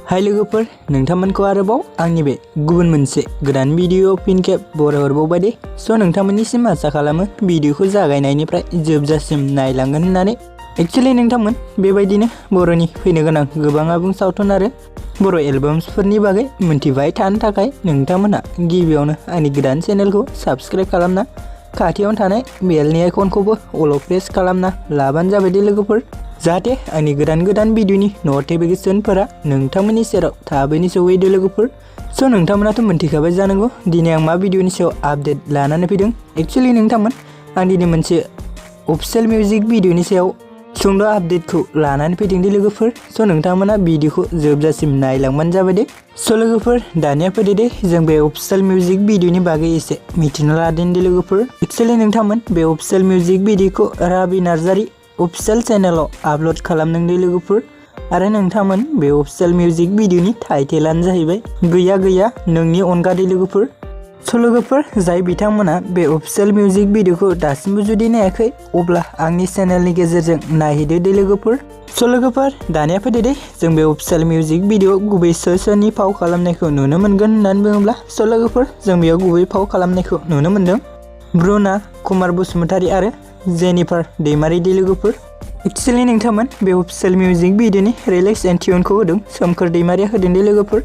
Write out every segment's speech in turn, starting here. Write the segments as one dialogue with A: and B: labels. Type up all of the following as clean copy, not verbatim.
A: हाय लोगोफोर, नोंथांमोनखौ आरोबाव आंनि बे गुबुन मोनसे गोदान भिडियो फिन खेब बरायहरबावबाय दे। नोंथांमोननिसिम आसा खालामो भिडियोखौ जागायनायनिफ्राय जोबजासिम नायलांगोन होननानै। एक्चुअली नोंथांमोन बेबायदिनो बर'नि फैनो गोनां गोबां आबुं सावथुन आरो बर' एलबाम्सफोरनि बागै मोनथिबाय थानो थाखाय नोंथांमोनहा गिबियावनो आंनि गोदान चेनेलखौ साबस्क्राइब खालामना खाथियावनो थानाय बेलनि आइकनखौबो अल प्रेस खालामना लाबानो जाबाय दे लोगोफोर, जाहाथे आंनि गोदान भिडियोनि नटिफिकेशनफोरा नोंथांमोननि सेराव थाबैनो सौहैदो लोगोफोर। नोंथांमोनाथ' मोनथिखाबाय जानांगौ दिनै आं मा भिडियोनि सायाव आपडेट लानानै फैदों। एक्चुअली नोंथांमोन आं दिनै मोनसे अफिशियेल मिउजिक भिडियोनि सायाव सुंद' आपडेटखौ लानानै फैदों दे लोगोफोर। नोंथांमोना भिडियोखौ जोबजासिम नायलांबानो जाबाय दे। लोगोफोर दानिया फैदो दे जों बे अफिशियेल मिउजिक भिडियोनि बागै एसे मिथिना लादों दे लोगोफोर। एक्चुअली नोंथांमोन बे अफिशियेल मिउजिक भिडियोखौ राबि नार्जारि अफिशियेल चेनेलाव आपल'ड खालामदों दे लोगोफोर। आरो नोंथांमोन बे अफिशियेल मिउजिक भिडियोनि टाइटेलानो जाहैबाय गैया गैया नोंनि अनगा दे लोगोफोर। लोगोफोर जाय बिथांमोना बे अफिशियेल मिउजिक भिडियोखौ दासिमबो जुदि नायाखै अब्ला आंनि चेनेलनि गेजेरजों नायहैदो दे लोगोफोर। लोगोफोर दानिया फैदो दे जों बे अफिशियेल मिउजिक भिडियो गुबै सोरनि फाव खालामनायखौ नुनो मोनगोन होननानै बुङोब्ला लोगोफोर जों बेयाव गुबै फाव खालामनायखौ नुनो मोनदों ब्रुना कुमार बसुमतारी आरो जेनिफार दैमारि दे लोगोफोर। एक्चुअली नोंथांमोन बे अफिशियेल मिउजिक भिडियोनि रिलिक्स एन्ड टिउनखौ होदों सोमखोर दैमारिया होदों दे लोगोफोर।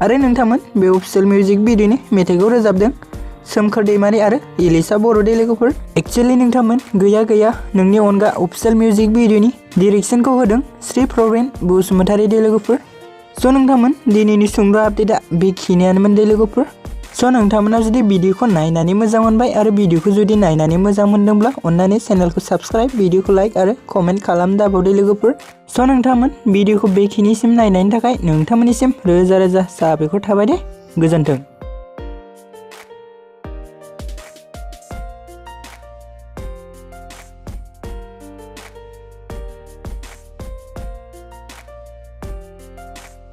A: आरो नोंथांमोन बे अफिशियेल मिउजिक भिडियोनि मेथाइखौ रोजाबदों सोमखोर दैमारि आरो इलिसा बर' दे लोगोफोर। एक्चुअली नोंथांमोन गैया गैया नोंनि अनगा अफिशियेल मिउजिक भिडियोनि डिरेक्शनखौ होदों श्री प्रवीण बसुमतारी दे लोगोफोर। नोंथांमोन दिनैनि सुंद' आपडेटआ बेखिनियानोमोन दे लोगोफोर। नोंथांमोना जुदि भिडियोखौ नायनानै मोजां मोनबाय आरो भिडियोखौ जुदि नायनानै मोजां मोनदोंब्ला अन्नानै चेनेलखौ साबस्क्राइब, भिडियोखौ लाइक आरो कमेन्ट खालाम दाबावदे लोगोफोर। नोंथांमोन भिडियोखौ बेखिनिसिम नायनायनि थाखाय नोंथांमोननिसिम रोजा रोजा साबायखर थाबाय दे। गोजोन्थों।